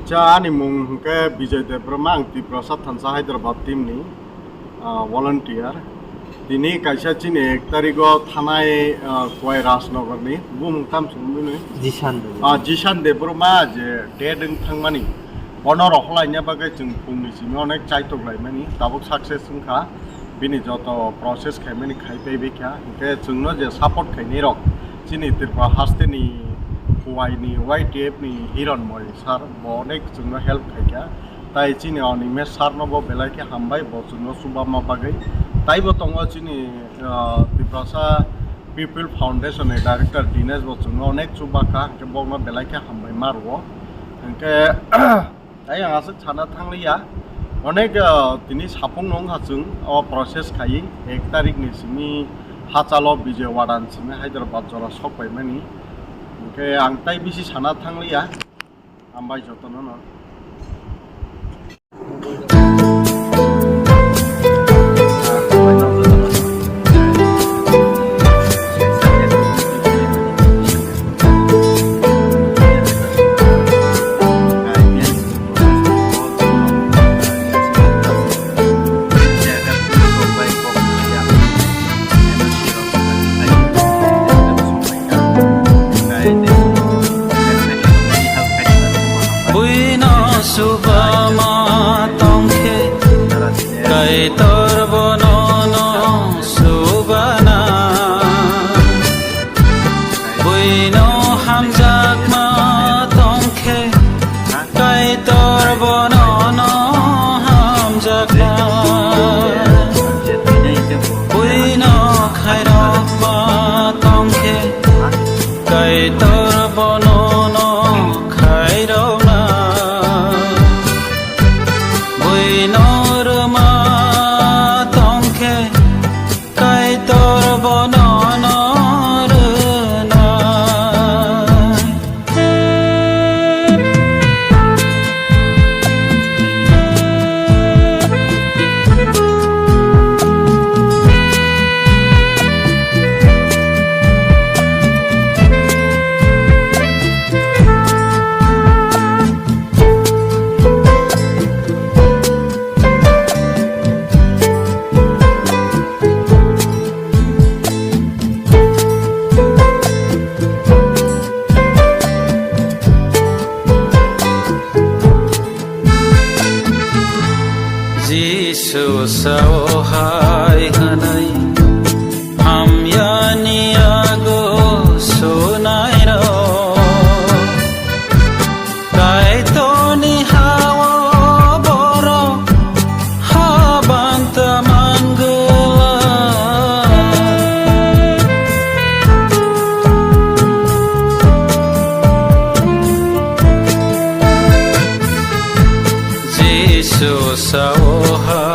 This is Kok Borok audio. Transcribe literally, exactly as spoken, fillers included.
Cha, ani mung hwnkhe Bijoy Debbarma, ang Tiprasa Thansa Hyderabad team ni, ah, volunteer. Tini kaisa chini ek tarigo thanai, ah, Kuwai Rajnagar ni, bumung tam chwng bini? Jishan Debbarma. Ah, Jishan Debbarma je dead wng thangmani. Bono rohorlaina bagwi chwng phungni simi onek chaitok laimani, tabuk success wngkha. Bini joto process khaimani khai paibai kha. Hwnkhe chwngno je support khainai rok, chini Tripura hasteni Kuwai ni Y T F ni Hironmoy sir, bo onek chwngno help khaikha. Tai chini Animesh sir no bo belai khe hambai, bo chwngno chubama bagwi. Taibo tongo chini, ah, Tiprasa People Foundation ni director Dinesh bo chwngno onek chubakha, hwnkhe bokno belai khe hambai ma rwo. Hwnkhe, tai ang aswk sana thangliya, onek, ah, tini sapung no wngkha chwng o process khai ek tarik ni simi hachalo Vijayawada ni simi Hyderabad jora sok paimani. Hwnkhe ang tai bisi sana thangliya. Hambai jotono no. Buino subama tongkhe, Kaitor bono no subana. Buino hamjakma tongkhe, Kaitor bono no hamjakna. Buino khairokma tongkhe, Kaitor bono no khairokna. Buino rwma tongkhe, Kaitor bono no rwna. Jisu sao hai hwnwi hamyani yago sunairok. Kaitorni ha-o borok habanta mangwlak. Jisu sao ha